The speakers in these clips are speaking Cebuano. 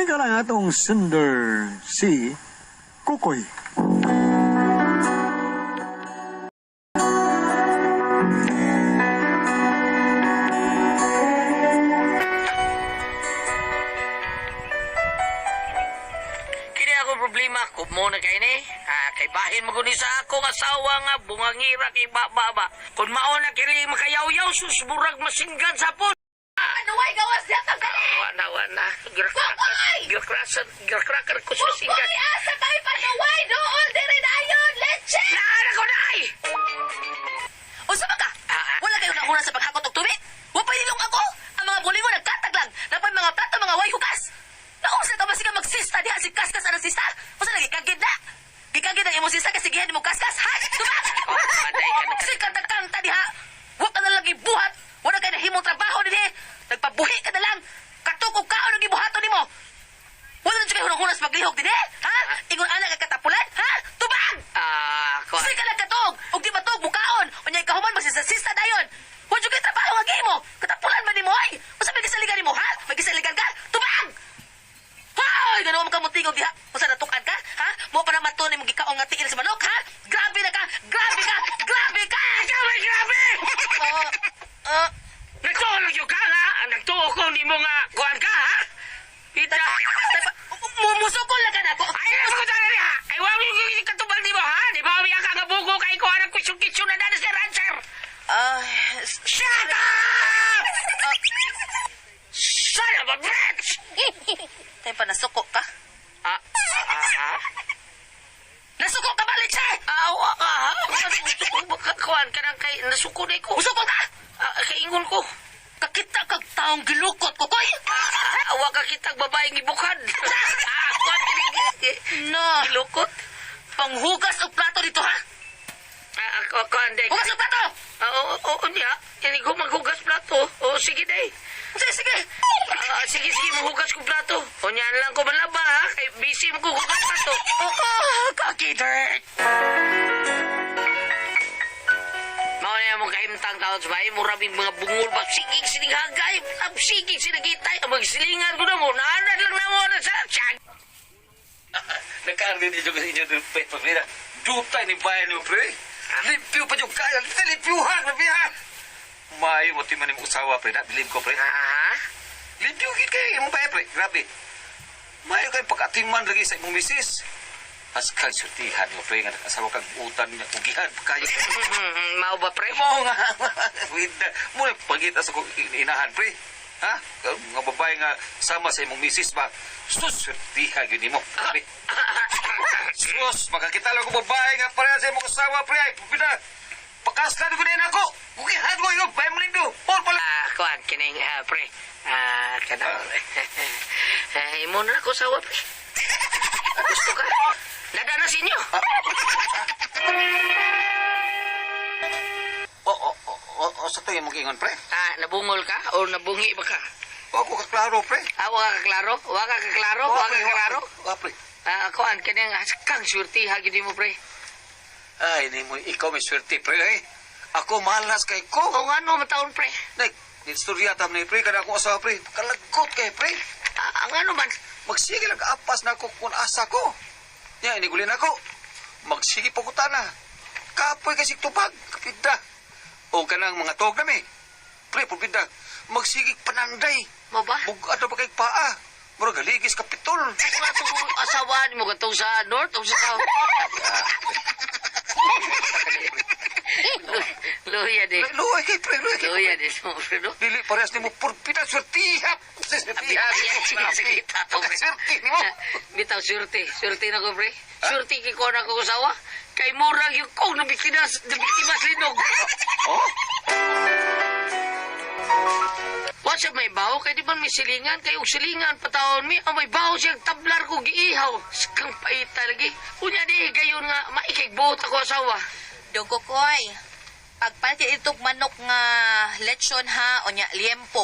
Tumingka lang atong sender si Kukoy. Kini ako problema, kumo na kay ni. Ah, kay bahin mo guni sa akong asawa nga bungangira kay baba ba. Kung mao na kini makayaw-yaw sus murag masinggan sa pon. Ano way gawas diha ka gani? Wa na wa na. Kukoy! Gikrasan, gikrakan ko sa singgan. Kukoy, asa kay panuway dool diri dayon leche. Naan ako na ay. Unsa ba ka? Ah, ah. Wala kayo nauna sa paghakot og tubig? Wa pa nilong ako. Ang mga bulingo nagkataglag, napay mga plato mga way hugas. Naunsa ka ba siga magsista diha si kaskas anang sista? Unsa lagi kagid na? Gikagid ang imong sista kasi gihan nimo kaskas, ha? Tubag! Oh, Maday ka na. Sige kanta diha. Wa ka na lang gibuhat. Wala kay nahimong trabaho dinhi. Nagpabuhi ka na lang. Katukog kaon ang gibuhaton nimo. Wala na jud kay hunong-hunas maglihok dinhi, ha? Ingon ana kay katapulan, ha? Tubag! Ah, kuan. Sige lang katog! Ug di matog, mukaon! Unya ikahuman magsisasista dayon! Wa jud kay trabaho nga gihimo! Katapulan man nimo ay! Unsa may gisaligan nimo ha? May gisaligan ka? Tubag! Hoy, ganoon mo ka mutingog diha. Unsa natukan ka? Ha? Mo pa na maton nimo gikaon nga tiil sa manok, ha? Grabe na ka! Grabe ka! Grabe ka! Grabe, grabe. Ah, ah, Nagtuo lang yung ka nga. Nagtuo ko nimo nga kuan ka ha. Ita. Mumusukol lang ka na ako. Ay, nasa ko talaga niya. Ay, wag yung katubal di mo, ha? Di ba umiyak ka nga bugo kay kuha ng kusyon-kisyon na dana si Rancher? Ah, Shut up! Son of a bitch! Tayo pa, nasuko ka? Ah, ah, ah? Nasuko ka ba, Leche? Ah, wa ka, ha? Kuhan ka ng kay... Nasuko na ko. Musuko ka? Ah, kaingol ko. Kakita kag taong gilukot ko, koy! Ah, wa ka kitang babaeng ibukad. Ah, kuhan ka ng... No. Gilukot? Panghugas og plato dito, ha? Ah, kuhan, day. Hugas og plato! Ah, oo, oo, niya. Hindi ko maghugas plato. Oo, sige, day. Sige, sige. Ah, sige, sige, maghugas ko plato. Unya lang ko malaba, ha? Kay busy mo ko hugas plato. Oh, kakidert! Mao na mo kahimtang taon sa bahay, murabing mga bungol ba? Sigig sinighagay, sigig sinagitay. Ang magsilingan ko na mo, naanan lang na mo na sa... Siyag! Nakaardi din yung inyo din pre pamilya. Dutay ni bayan ni pre. Limpyo pa yung kaya. Limpyuhan na biya. Maayo mo timan ni usawa pre. Na bilib ko pre. Ha? Limpyo gid kay imong bayan pre. Grabe. Maayo kay pagkatiman lagi sa imong misis. Pascal surtihan mo pre nga nakasawa kag utan niya ugihan pa kayo. Mao ba, pre? Mo nga. With mo na pagita sa kong inahan pre. Ha? Nga babae nga sama sa imong misis ba? Sus, surtihan gyud nimo. Pre. Sus, makakita lang ko babae nga pareha sa imong asawa pre. Ay, pupina. Pakaslan ko din ako. Ugihan ko ikaw, bayan mo lindo. Por pala. Ah, kuan, kining, ah, pre. Ah, kana. Eh, imo na ako sawa, pre. Gusto ka? Nadana sa inyo. O, o, o, o, o, sa to imong ingon pre. Ah, nabungol ka o nabungi ba ka? Wa ko kaklaro pre. Ah, wa ka klaro? Wa ka klaro? Wa ka klaro? Wa pre. Ah, kuan, kining, kang surti, ha, gid mo, pre. Ay, ni mo ikaw may swerte pre eh. Ako malas kay ko. O nga no, mataon, pre. Nek, istorya tam ni pre kada akong asawa pre. Kalagot kay pre. Ah, ang ano man? Magsige lang apas na ako kung asa ko. Ya, inigulin ako. Magsige po ko tana. Kapoy kasi tubag, kapidra. O kanang mga tog nami. Pre, pupidra. Magsige pananday. Mo ba? Bugad na ba kay paa? Murag haligis kapitol. Ano itong asawa mo katong sa north o sa south? Luya di. Luoy kay pre, luoy kay. Luya di. So, pre, no? Dili parehas nimo purpida swertiha. Swertiha. Sige, sige, tato, pre. Swerte nimo. Bitaw, swerte. Swerte na ko, pre. Swerte kay ko na ko asawa. Kay murag yung kong nabiktimas, nabiktimas linog. Oh, What's up, may baho? Kay di ba may silingan? Kay og silingan, pataon mi. Ang may baho siyang tablar ko, giihaw. Sikang paita lagi. Unya di, gayon nga, maikig buot ako asawa. Dong koy. Pagpalit itong manok nga lechon ha, o nya liempo.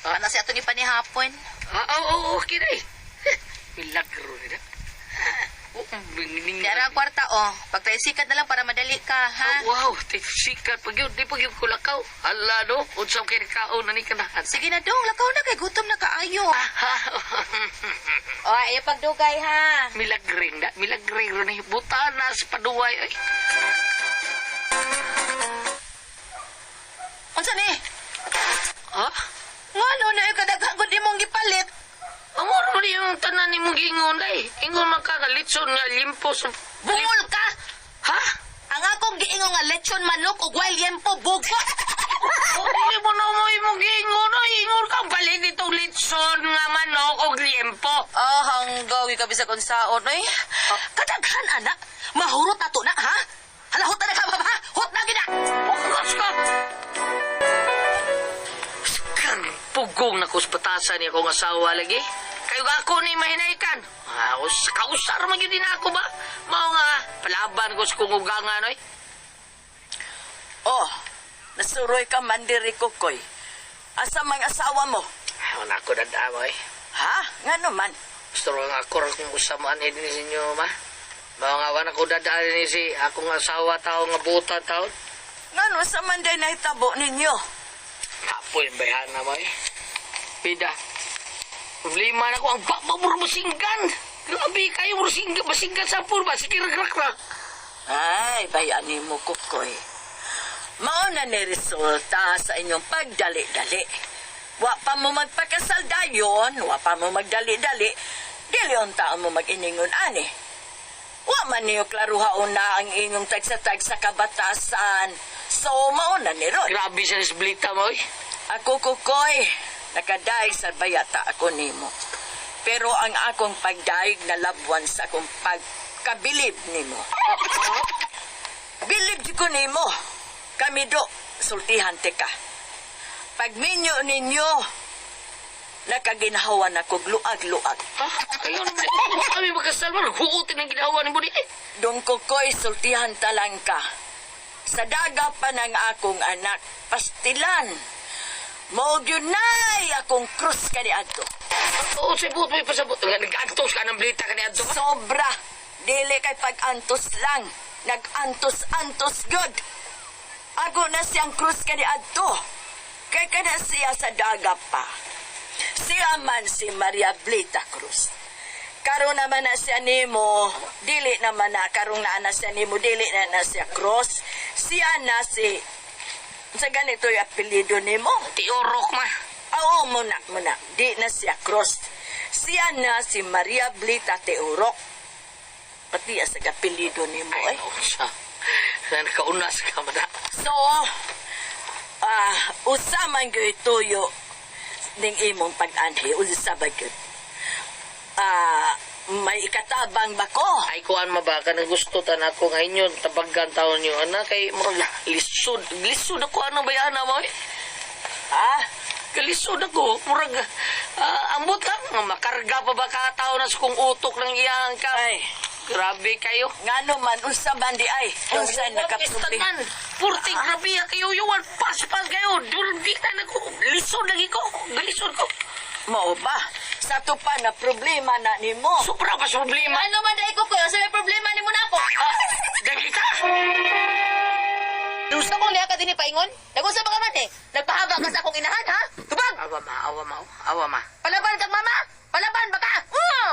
Ano siya ato ni panihapon? Ah, oo, oo, okay na eh. Milagro nila. Dara ang kwarta, oh. Pagtraysikat na lang para madali ka, ha? Oh, wow, sikat pag yun, di pag yun kulakaw. Hala, no? Unsam kay kaon na ni kanahan. Sige na dong, lakaw na kay gutom na kaayo. Oh, ayaw pagdugay, ha? Milagring na, milagring rin eh. Buta na sa paduway. Ay. Unsa ni? Ha? Ngano na yung kadaghan kung di mong gipalit? Amor mo ni yung tanan ni mong gingon ay. Ingon man ka nga litson nga limpo sa... Bungol ka! Ha? Ang akong giingon nga lechon manok ug wild yempo bugo. O, dili mo na mo imong giingon ay. Ingon ka palit itong litson nga manok og limpo. Ah, hanggaw ka bisag unsaon oy. Kadaghan anak, mahurot na to na ha? Halahot na ka ba? Hot na gina. Bukas ka! Kang pugong na kuspatasan niya akong asawa lagi. Kayo ako ni mahinaykan. Ah, kausar man yun din ako ba? Mao nga, palaban ko sa kong ugangan, oy. Oh, nasuroy ka man diri kokoy. Asa mang asawa mo? Ay, wala ko dadama, oy. Ha? Ngano man? Gusto nga ako ra kung usamaan eh din sa inyo, ma. Mao nga, wala ko dadaan ni si akong asawa tao nga buta tao. Ngano sa man day nahitabo ninyo? Kapoy, bayhana mo, eh. Pida. Problema na ko, ang baba mo masinggan. Grabe kayo, masinggan, masinggan sa purba. Sige, ragrak Ay, bayani mo kokoy. Mao na ni resulta sa inyong pagdali-dali. Wa pa mo magpakasal dayon, wa pa mo magdali-dali. Dili unta mo mag-iningon ani. Wa man niyo klaruhaon na ang inyong tagsa-tagsa kabatasan. So, mao na ni ron. Grabe sa resblita mo, eh. Ako kukoy, nakadaig sa bayata ako nimo. Pero ang akong pagdaig nalabwan sa akong pagkabilib nimo. Bilib jud ko nimo. Kami do, sultihan te ka. Pagminyo ninyo, nakaginhawa na kog luag-luag. Ha? Kayo naman, eh. Kami magkasal mo, naghuutin ang ginawa ni Budi. Eh, Dong kukoy, sultihan talang ka. Sa daga pa ng akong anak, pastilan. Mao gyud nay akong krus kaniadto. Oo, sa buot mo ipasabot. Nga, nag-antos ka ng blita ka ni Adto. Sobra. Dili kay pag-antos lang. Nag-antos-antos good. Ako na siyang krus kaniadto. Kay kana siya sa daga pa. Siya man si Maria Blita Cruz. Karon naman na siya nimo, dili naman na karong naa na siya nimo, dili na na siya Cruz. Siya na si sa ganito yung apelyido nimo. Tiurok ma. Oo, muna, muna. Di na siya cross. Siya na si Maria Blita Teurok. Pati sa apelyido nimo Ay, eh. no, siya. Nakaunas ka man. ah. So, usa man gyud tuyo ning imong pag-anhi, unsa ba gyud? May ikatabang ba ko? Ay, kuan ma ba ka nang gusto tan ako nga inyo, tabagan taon niyo. Ana, kay murag lisod. Lisod ako, ano ba yan, mo eh? Ha? Kalisod ako. Murag, ambot lang. Makarga pa ba ka tao na sa kong utok ng iyang ka? Ay, Grabe kayo. ngano man unsa man di ay? Unsa nakaproblema? Tanan, purti grabe ha kayo yuwan. Pas-pas kayo. Duldi na nako. Lisod lagi ko. Galisod ko. Mao ba? Sa to pa na problema na nimo. Sobra pa sa problema. Ano man dai ko kuya, sa may problema nimo na ako. Ah, dali ka. Gusto kong liha ka din paingon? Nagunsa ba ka man eh? Nagpahaba ka sa akong inahan, ha? Tubag! Awa ma, awa ma, awa ma. Palaban kag mama! Palaban ba ka? Oh!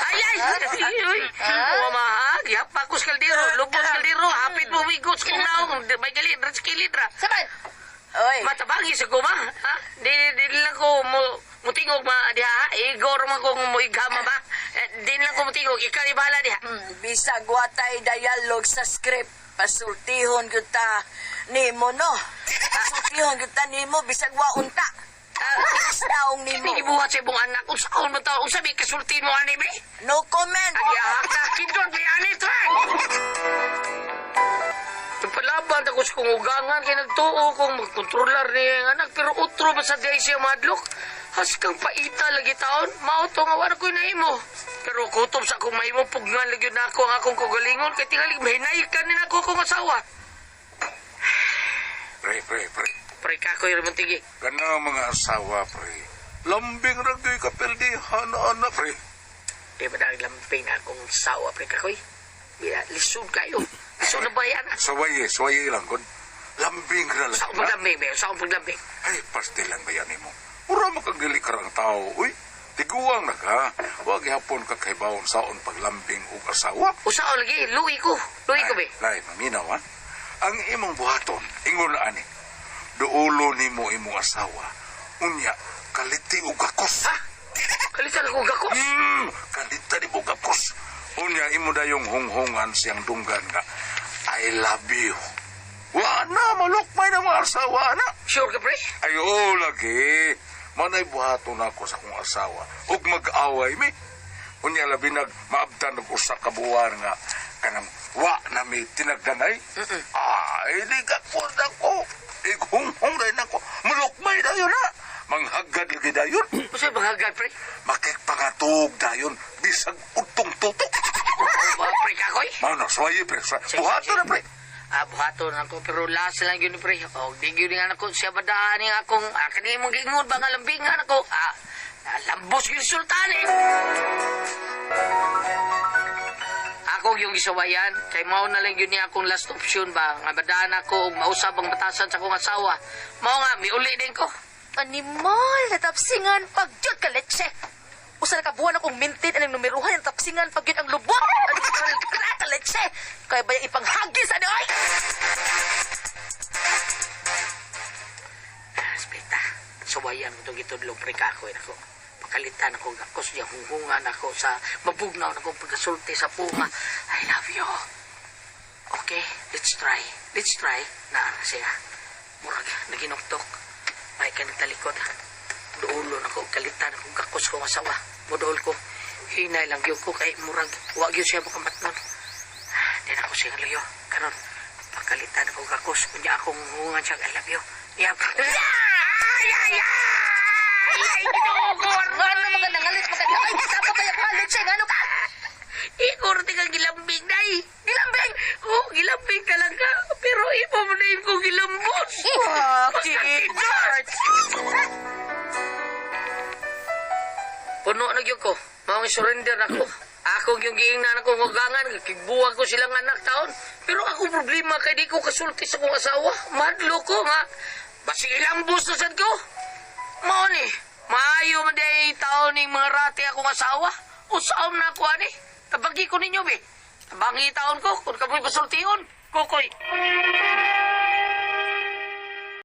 Ay, ay, ay, ay. Awa ma, ha? Gihapa ko sa kaldero. Lubot sa kaldero. Hapit mo, wigot sa kong naong. May gali, raskilid ra. Saban! Oy. Matabangi sa kuma, ha? Di lang ko mo mutingog ma diha, ha? Igor man ko mo igama ba? Eh, di lang ko mutingog, ikaw ibahala diha. Bisag watay dialogue sa script, pasultihon gyud ta nimo no. Pasultihon gyud ta nimo bisag wa unta. Daong nimo. Hindi gibuhat sa ibong anak. Unsaon man tao? Unsa may kasulti mo ani be? No comment. Agi ka kidot ni ani try. Palaban ako sa kong ugangan kay nagtuo kong magkontrolar ni ang anak pero utro ba sa diay siya madlok. Haskang paita lagi taon, mao to nga wala ko'y nahimo. Pero kutob sa akong mahimo pugnan lagi na ako ang akong kagalingon kay tingali mahinay ka ni nako akong asawa. Pre, pre, pre. Pre kakoy ramon tigi. Kana mga asawa, pre. Lambing ra gyud kapildihan ana, pre. Di ba dahil lamping akong sawa, pre kakoy? Bila, lisod kayo. Lisod na bayan. Sawaye, sawaye lang kon. Lambing ra lang. Sa akong paglambing, be. Sa akong paglambing. Ay, pastilan ba yan mo? Mura makagili ka rang tao. Uy, tiguang na ka. Wag hapon ka kahibaon saon paglambing og asawa. Usaon lagi, luwi ko. Luwi ko, be. Lay, maminaw ha. Ang imong buhaton, ingon ani. Duulo nimo imong asawa. Unya, kaliti og gakos. Ha? Kalitan ako gakos. Kalita ni og gakos. Unya, imo dayong hunghungan siyang dunggan nga. I love you. Wa na, malukmay na mga asawa na. Sure ka, pre? Ay, oo, lagi. Manay buhaton ako sa akong asawa. Ug mag-away mi. Unya labi nag maabtan og usa ka buwan nga kanang wa na mi tinagdanay. Ay, di ka ko ako. Ighunghong rin ako. Mulukmay dayon na. Manghagad lagi dayon. Usa bang pre? Makigpangatog dayon. Bisag utong tutok. Ba, pre kakoy? Mao na, suwaye, pre. Buhaton na, pre. Ah, buhaton ako pero last lang yun pre. O, di yun nga ako siya badaan nga akong ah, kani mong giingon ba nga lambingan ako. Ah, lambos yung sultan eh. Ako yung gisawayan, kay mao na lang yun niya akong last option ba nga badaan ako og mausab ang batasan sa akong asawa. Mao nga miuli din ko. Animal, natapsingan pagyud ka leche. Usa na ka buwan akong mintin anang numeruhan, natapsingan pagyud ang lubot. Animal, ka leche. Kaya ba yung ipanghagis ani ay? Respeta. Suwayan ko itong gitudlong pre kakoy nako. Pakalitan ako gakos niya hunghungan ako sa mabugnaw na akong pagkasulti sa puma. I love you. Okay, let's try. Let's try. Na siya. Murag naginuktok. Ay ka nagtalikod. Duulo na ko kalitan ako gakos ko asawa. Muduol ko. Hinay lang gyud ko kay murag wa gyud siya makamatnon. Di na ako siya layo. Karon pakalitan ako gakos. Unya akong hungan siya I love you. Yeah. Ay, ay, ay! Ay, Ginoo ko! Ngano mga nangalit mga ay sama kaya ka leche ngano ka? Ikor ti kang gilambing, day! Gilambing. Oo, gilambing ka lang ka. Pero ipo mo na yung kong gilambot. Okay. Puno na gyud ko. Maong surrender ako. Ako yung giingnan ako ngugangan, kigbuwag ko silang anak taon. Pero ako problema kay di ko kasulti sa kong asawa. Madlo ko nga. Basig ilambos na sad ko. Mao ni, maayo man day taon ning mga rati akong asawa. Usaom na ako ani. Tabagi ko ninyo be. Tabangi taon ko kung kamoy pasultihon. Kukoy.